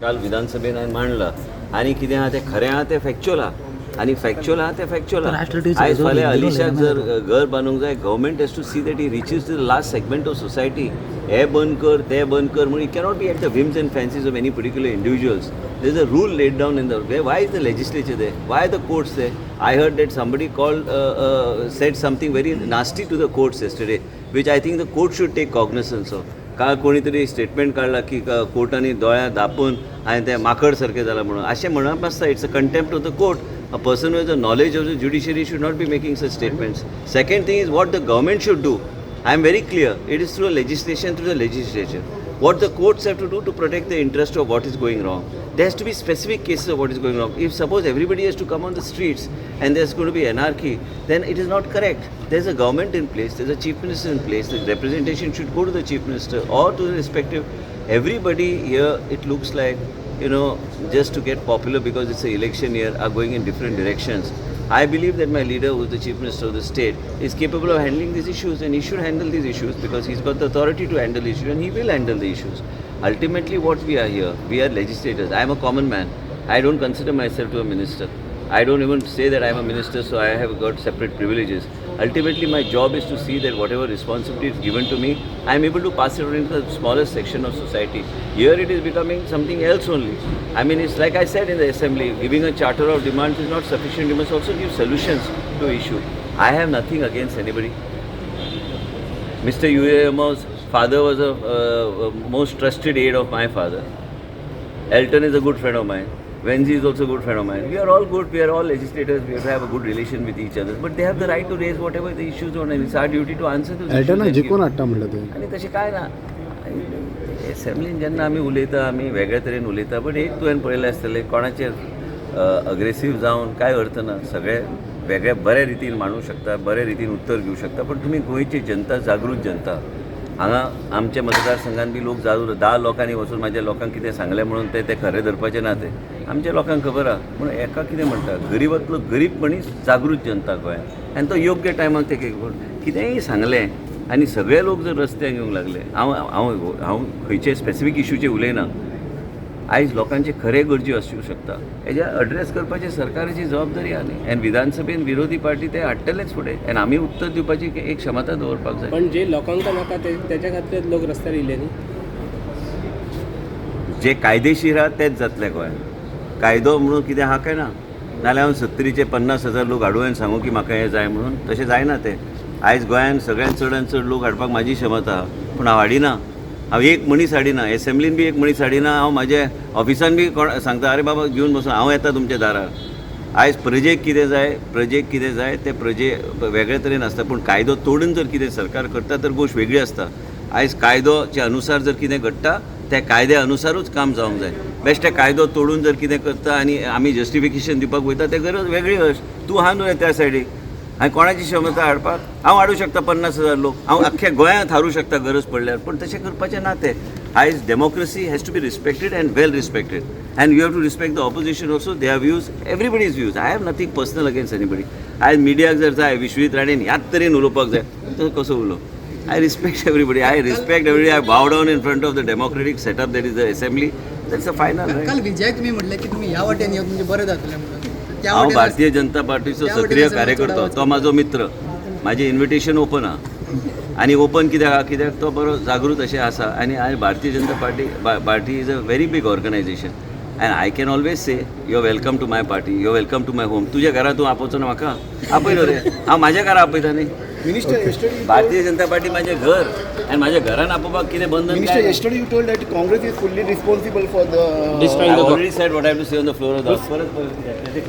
काल विधानसभेन हांवें मांडला आनी कितें आहा तें खरें आहा, तें फॅक्च्युअल आहा आनी फॅक्च्युअल आहा तें फॅक्च्युअल आहा. आयज फाल्यां अलिशाक जर घर बांदूंक जाय, government has to see that he reaches the last segment of society. हें बंद कर, तें बंद कर म्हणून it cannot be at the whims and fancies of any particular individuals. There is a rule laid down in the way. Why is the legislature there? Why the courts there? I heard that somebody called said something very nasty to the courts yesterday, which I think the court should take cognizance of. काल कोणी तरी statement काडला की कोर्टांनी दोळ्यां दापून आनी तें माकड सारकें जालां म्हणून. अशें म्हणप नासता. It's a contempt of the court. A person with the knowledge of the judiciary should not be making such statements. Second thing is what the government should do. I am very clear, it is through legislation, through the legislature. What the courts have to do to protect the interest of what is going wrong. There has to be specific cases of what is going wrong. If suppose everybody has to come on the streets and there's going to be anarchy, then it is not correct. There's a government in place, there's a chief minister in place, the representation should go to the chief minister or to the respective. Everybody here, it looks like, just to get popular because it's an election year, are going in different directions. I believe that my leader, who is the chief minister of the state, is capable of handling these issues, and he should handle these issues because he's got the authority to handle the issues and he will handle the issues. Ultimately, what we are here, we are legislators. I am a common man. I don't consider myself to a minister. I don't even say that I am a minister, so I have got separate privileges. Ultimately, my job is to see that whatever responsibility is given to me, I am able to pass it on into the smallest section of society. Here it is becoming something else only. I mean, it's like I said in the assembly, giving a charter of demands is not sufficient. You must also give solutions to issue. I have nothing against anybody. Mr. Yuriel father was a most trusted aide of my father. Elton is a good friend of mine. Venzi is also a good friend of mine. We are all good. We are all legislators. We have to have a good relation with each other. But they have the right to raise whatever the issues on, and it's our duty to answer those issues एल्टनाक and give. जिखून हाडटा म्हणलें ते. आनी तशें कांय ना. एसेंब्लीन जेन्ना आमी उलयता, आमी वेगळे तरेन उलयता. बट एक तुवें पळयलें आसतलें, कोणाचेर अग्रेसीव जावन कांय अर्थ ना. सगळे वेगळे बरे रितीन मांडूंक शकता, बरे रितीन उत्तर घेवं शकता. पण तुमी गोंयची जनता जागृत जनता. हांगा आमच्या मतदारसंघान बी लोक जागृत. 10 लोकांनी वचून म्हाज्या लोकांक कितें सांगलें म्हणून ते ते खरें धरपाचें ना. तें आमच्या लोकांक खबर आहा. पूण एका कितें म्हणटा, गरिबांतलो गरीब मनीस जागृत जनता गोंयांत आनी तो योग्य टायमाक ते कितेंय सांगलें आनी सगळे लोक जर रस्त्यार येवंक लागले, हांव खंयचे स्पेसिफीक इशूचेर उलयना. आयज लोकांचे खरे गरज्यो आसूं शकता. हेज्या अड्रेस करपाची सरकाराची जबाबदारी आहा न्ही. आनी विधानसभेन विरोधी पार्टी ते हाडटलेच फुडें आनी आमी उत्तर दिवपाची एक क्षमता दवरपाक जाय. पण जे लोकांक नाका ते तेच्या खातीर लोक रस्त्यार येयले न्ही. जे कायदेशीर आहा तेच जातलें गोंयांत. कायदो म्हणून कितें आहा काय ना. नाल्यार हांव 70चे 50,000 लोक हाडूं आनी सांगू की म्हाका हें जाय म्हणून? तशें जायना तें. आयज गोंयांत सगळ्यांत चडान चड लोक हाडपाक म्हाजी क्षमता आहा, पूण हांव हाडिना. हांव एक मनीस हाडिना. एसेंब्लीन बी एक मनीस हाडिना. हांव म्हाजे ऑफिसान बी कोण सांगता, "आरे बाबा, घेवन बसून हांव येता तुमच्या दारार." आयज प्रजेक कितें जाय, प्रजेक कितें जाय तें प्रजे वेगळे तरेन आसता. पूण कायदो तोडून जर कितें सरकार करता तर गोश्ट वेगळी आसता. आयज कायदोच्या अनुसार जर कितें घडटा, त्या कायद्या अनुसारूच काम जावंक जाय. बेश्टे कायदो तोडून जर कितें करता आनी आमी जस्टिफिकेशन दिवपाक वयता, तें गरज वेगळी गोश्ट. तूं आहा न्हू त्या सायडीक आनी कोणाची क्षमता हाडपाक? हांव हाडूं शकता 50,000 लोक. हांव अख्ख्या गोंयांत हाडूं शकता गरज पडल्यार. पूण तशें करपाचें ना तें. आयज democracy has to be respected and well respected, and you have to respect the opposition also, their views, everybody's views. I have nothing personal against anybody. आयज मिडियाक जर जाय, विश्वजीत राणेन ह्याच तरेन उलोवपाक जाय, तो कसो उलो? I respect everybody. I respect everybody. I bow down in front of the democratic setup that is the assembly. That's a final, right? काल विजयाक तुम्ही म्हटलं की तुम्ही ह्या वाटेन येवप म्हणजे बरें जातलें म्हणून. त्या हांव वाटेन भारतीय जनता पार्टीचो त्या सक्रीय वटेन कार्यकर्तो. चड तो म्हाजो मित्र. म्हाजें इन्विटेशन ओपन आहा आनी ओपन कित्याक आहा? कित्याक तो बरो जागृत अशें आसा. आनी आयज Bharatiya Janata party is a very big organization and I can always say, "You are welcome to my party, you are welcome to my home." तुज्या घरा तूं आपोवचो ना म्हाका? आपयलो रे. हांव म्हाज्या घरा आपयता न्ही. Minister, yesterday you Bharatiya Janata party म्हाजें घर आनी म्हाज्या घरान आपोवपाक कितें बंधन Minister, काय ना? Yesterday you told that Congress is fully responsible for the Destroying I the already said what I have to say on the floor of the house. परत परत.